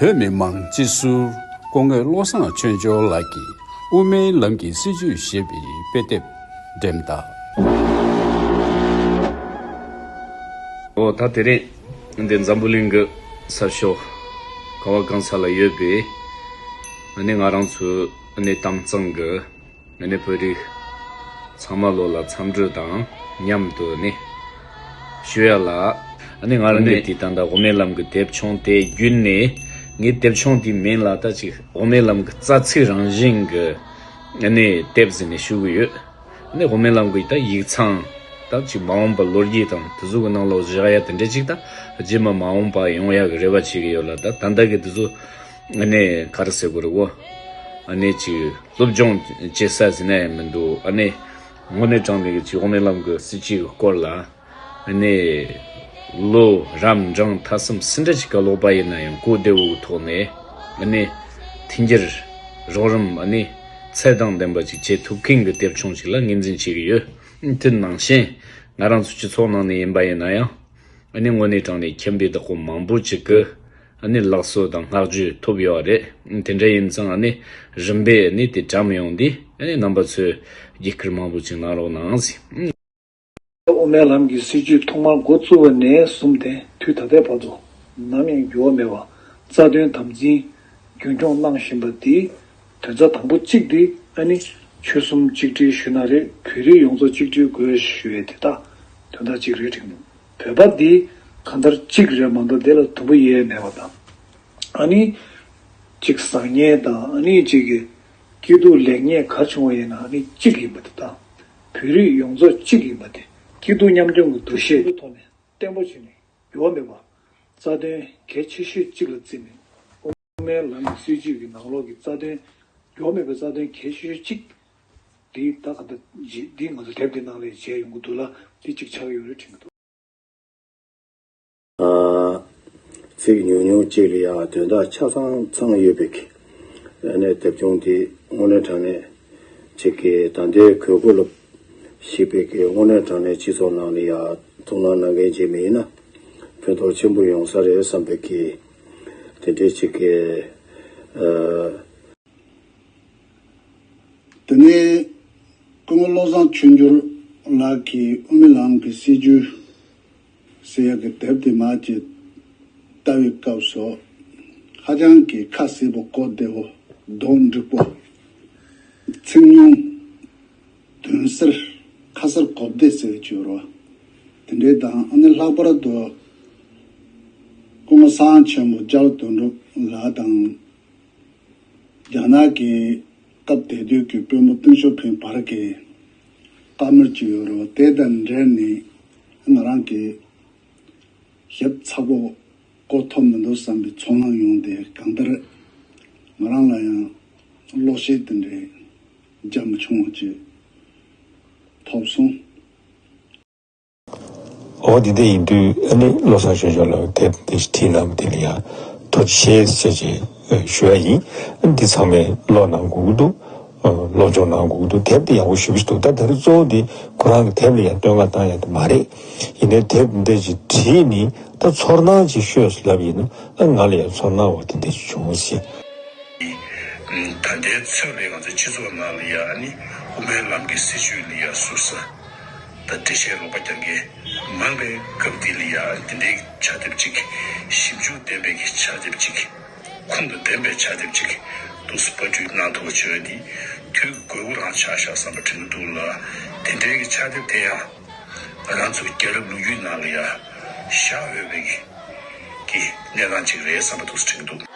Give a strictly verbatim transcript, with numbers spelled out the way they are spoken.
བོད་མི་མང་སྤྱི་ཟུར་སྐུ་ངོ་བློ་བཟང་ཆོས་འབྱོར་ལགས་ཀྱིས་དབུ་མའི་ལམ་གྱི་སྲིད་བྱུས་ཞེས་པའི་དཔེ་དེབ་འགྲེམས་སྟེ། ཨོ་ད་དེ་རིང་འདི་འཛམ་བུ་གླིང་གི་ས་ཕྱོགས་ག་བ་གང་ས་ལ་ཡོད་པའི་ཨ་ནི་ང་རང་ཚོའི་ཨ་ནི་དམ་གཙང་གི་ཨ་ནི་བོད་རིགས་ཚང་མ་ལོ་ལ་འཚམས་འདྲི་དང་མཉམ་དུ་ནི་ཞུ་ཡ་ལ། ཨ་ནི་ང་རང་ནི་དེ་ད་ལྟ་དབུ་མའི་ལམ་གྱི་དེབ་ཆུང་དེ་བརྒྱུད་ནས་ངའི་དེབ་ཆུང་དེའི་མིང་ལ་ད་ཅིག་དབུ་མའི་ལམ་གྱི་རྩ་ཚིག་རང་བཞིན་གྱི་ཨ་ནི་དེབ་ཟེར་ནས་ཞུ་གི་ཡོད། ཨ་ནི་དབུ་མའི་ལམ་གྱི་ད་ཡིག་ཚང་ད་ཅིག་མ་འོངས་པ་ལོ་རྒྱུས་དང་དེ་ཚོ་གི་ནང་ལོགས་བཞག་ཡ་དེ་འདྲ་ཅིག་ད་རྗེས་མ་མ་འོངས་པ་ཡོང་ཡ་གི་རེ་བ་བྱེད་ཀྱི་ཡོད་ལ། ད་ད་ལྟ་གི་དེ་ཚོ་ཨ་ནི་ག་རེ་ཟེར་དགོས་རེད་བོ། ཨ་ནི་ཅིག་སློབ་སྦྱོང་བྱེད་ས་ཟེར་ན་ཡང་མི་འདུག་ཨ་ནི་དངོས་གནས་དྲང་གནས་ཀྱི་ཅིག་དབུ་མའི་ལམ་གྱི་སྲིད་བྱུས་ཀྱི་སྐོར་ལ་ཨ་ནི་ལོ་རབས་གྲངས་ཐ་གསུམ་ཟིན་འདྲ་ཅིག་ག་ལོག་པ་ཡིན་ན་ཡང་གོ་བདེ་བོའི་ཐོག་ནས་ཨ་ནི་མཐུན་འགྱུར་རོགས་རམ་ཨ་ནི་ཚད་དང་ལྡན་པ་ཅིག་བྱེད་ཐུབ་མཁན་གྱི་དེབ་ཆུང་ཅིག་ལ་ངོས་འཛིན་བྱེད་ཀྱི་ཡོད། དེ་ནང་བཞིན་ང་རང་ཚོ་སྤྱི་ཚོགས་ནང་ནས་ཡིན་པ་ཡིན་ན་ཡང་ཨ་ནི་དངོས་གནས་དྲང་གནས་ཁྱིམ་པའི་བདག་པོ་མང་པོ་ཅིག་གི་ཨ་ནི་ལག་གསོལ་དང་བསྔགས་བརྗོད་ཐོབ་ཡོད་རེད། དེ་འདྲ་ཡིན་ཙང་ཨ་ནི་རིམ་པས་ཨ་ནི་དེ་གྲམ་ཡོང་དུས་ཨ་ནི་རྣམ་པ་ཚོས་རྒྱབ་སྐྱོར་མང་པོ་ཅིག་གནང་རོགས་གནང་ཟེར། དབུ་མའི་ལམ་གྱི་སྲིད་བྱུས་ཐོག་མར་འགོ་བཙུགས་པ་ནས་བཟུང་སྟེ་དུས་ད་ལྟའི་བར་དུ་ནམ་ཡང་འགྱུར་བ་མེད་པར་རྩ་དོན་དམ་འཛིན་རྒྱུན་འཁྱོངས་གནང་བཞིན་པ་འདི། དོན་རྩ་དང་པོ་གཅིག་འདི་ཨ་ནི་ཆོལ་གསུམ་གཅིག་སྒྲིལ་ཞུ་ན་རེད། བོད་རིགས་ཡོངས་རྫོགས་གཅིག་སྒྲིལ་དགོས་ཞུ་བའི་དེ་དག་དོན་དག་གཅིག་རེད་དྲན་གྱི་འདུག་བོད་པ་འདི་གང་ལྟར་གཅིག་རེད་མ་གཏོགས་དེ་ལ་དུམ་བུ་ཡས་མེད་པ་དང་། ཨ་ནི་གཅིག་བཟང་ངན་དང་ཨ་ནི་གཅིག་གི་སྐྱིད་སྡུག་ལེགས་ཉེས་ག་རེ་བྱུང་བ་ཡིན་ན་ཨ་ནི་གཅིག་ཡིན་པ་དེ་དང་། བོད་རིགས་ཡོངས་རྫོགས་གཅིག་ཡིན་པ་དེ། སྐྱིད་སྡུག་མཉམ་སྐྱོང་གི་འདུ་ཤེས་ཀྱི་ཐོག་ནས་བརྟན་པོ་བྱས་ནས་འགྱུར་བ་མེད་པ་རྩ་དོན་གལ་ཆེ་ཤོས་གཅིག་ལ་བརྩིས་ནས་དབུ་མའི་ལམ་གྱི་སྲིད་བྱུས་ཀྱི་ནང་ལོགས་ཀྱི་རྩ་དོན་འགྱུར་བ་མེད་པའི་རྩ་དོན་གལ་ཆེ་ཤོས་གཅིག་འདི་ད་ག་འདི་འདི་ང་ཚོ་དེབ་འདི་ནང་ལ་མཇལ་ཡོང་གི་འདུག་ལ། འདི་གཅིག་ཆགས་ཡོད་རེད་དྲན་གྱི་འདུག་ཚིག་ཉུང་ཉུང་གཅིག་ལ་ཡང་དོན་དག་ཆ་ཚང་ཚང་ཡོད་པའི་གི་ཨ་ནི་དེབ་ཆུང་དེ་དངོས་གནས་དྲང་གནས་གཅིག་གི་ད་ལྟའི་དགོས་མཁོ་ལ་གཞིགས་པའི་གི་དངོས་གནས་དྲང་གནས་སྤྱི་ཚོགས་ནང་ལ་ཡང་ཐུགས་སྣང་གནང་མཁན་ཅིག་མེད་ན་ཕན་ཐོགས་ཆེན་པོ་ཡོང་ས་རེད་བསམ་པའི་གི་དེ་འདྲའི་གཅིག་གི་ཨ། དེ་ནས་སྐུ་ངོ་བློ་བཟང་ཆོས་འབྱོར་ལགས་ཀྱིས་དབུ་མའི་ལམ་གྱི་སྲིད་བྱུས་ཟེར་ཡག་གི་དེབ་དེ་མར་ཅིག་ལྟ་བའི་སྐབས་སུ་ཧ་ཅང་གི་ཁ་གསལ་པོ་གོ་བདེ་བོ་མདོག་འགྲིག་པོ་ཚིག་ཉུང་དོན་གསལ་ཁ་གསལ་གོ་བདེ་ཟེར་བའི་ཅིག་ཡོད་རེད་བ། དེ་འདྲའི་དང་ཨ་ནི་ལྷག་པར་དུ་སྐུ་ངོ་གསང་བ་ཆེན་པོ་རྒྱ་ལོ་དོན་གྲུབ་ལགས་དང་། རྒྱ་ནག་གི་སྐབས་དེ་དུས་ཀྱི་དཔོན་པོ་ཏེང་ཞའོ་ཕིང་བར་གྱི་བཀའ་མོལ་ཅིག་ཡོད་རེད་བ། དེ་དང་འབྲེལ་ནས་ང་རང་གི་ཞིབ་ཚགས་པོ་གོ་ཐུབ་མི་འདུག་བསམ་པའི་ཚོར་སྣང་ཡོང་སྟེ། གང་ལྟར་ང་རང་ལ་ཡང་གློག་བཤད་དེ་འདྲའི་རྒྱ་མི་ཆུང་བ་ཅིག་ཐོབ་སོང་། འོ་དེ་འདྲ་ཡིན་དུས་ཨ་ནི་བློ་བཟང་ཆོས་འབྱོར་ལགས་དེབ་འདི་བྲིས་གནང་བ་དེ་ལ་ཡང་ཐུགས་རྗེ་ཆེ་ཟེར་ཅིག་ཞུ་ཡ་ཡིན། ཨ་ནི་འདི་ཚང་མས་ཀློག་གནང་དགོས་ཀྱི་འདུག་སློབ་སྦྱོང་གནང་དགོས་ཀྱི་འདུག་དེབ་འདི་ཡག་པོ་ཞེ་པོ་ཞིག་འདུག་ད་དེ་རིང་གཙོ་བོ་འདི་ཁོ་རང་གི་དེབ་ལ་ཡང་བསྟོད་བསྔགས་བཏང་ཡ་དེ་མ་རེད། ཡིན་ནའི་དེབ་འདི་ཅིག་བྲིས་ནས་ད་ཚོར་སྣང་ཅིག་ཤོད་ལབ་ཡིན་ན་ཨ་ང་ལ་ཡང་ཚོར་སྣང་འོ་དེ་འདྲ་ཅིག་བྱུང་ཟེར། ད་ལྟའི་ཚོད་ལས་ང་ཚོའི་སྤྱི་ཚོགས་ནང་ལ་ཡ་ཨ་ནི་དབུ་མའི་ལམ་གྱི་སྲིད་བྱུས་ལ་ཡ་ཟུར་ཟ་ད་འགྲེལ་བཤད་རོགས་པ་རྒྱག་མཁན་མང་བའི་སྐབས་འདི་ལ་ཡ་འདི་འདྲའི་ཕྱག་དེབ་ཅིག་ཞིབ་འཇུག་ལྡན་པའི་གི་ཕྱག་དེབ་ཅིག་ཁུངས་དང་ལྡན་པའི་ཕྱག་དེབ་ཅིག་ཏུ་སུ་པ་བྲིས་གནང་ཐུབ་པ་བྱོས་འདི་དུས་ཀྱི་དགོས་མཁོ་རང་ཆགས་ཤག་བསམ་པ་དྲན་གྱི་འདུག་ལ། དེ་འདྲའི་གི་ཕྱག་དེབ་དེ་ཡང་ང་རང་ཚོ་རྒྱལ་རབས་ལོ་རྒྱུས་ནང་ལ་ཡ་བཞག་འོས་པའི་གི་གི་གནས་སྟངས་ཅིག་རེད་བསམ་པ་ཏུ་སུ་དྲན་གྱི་འདུག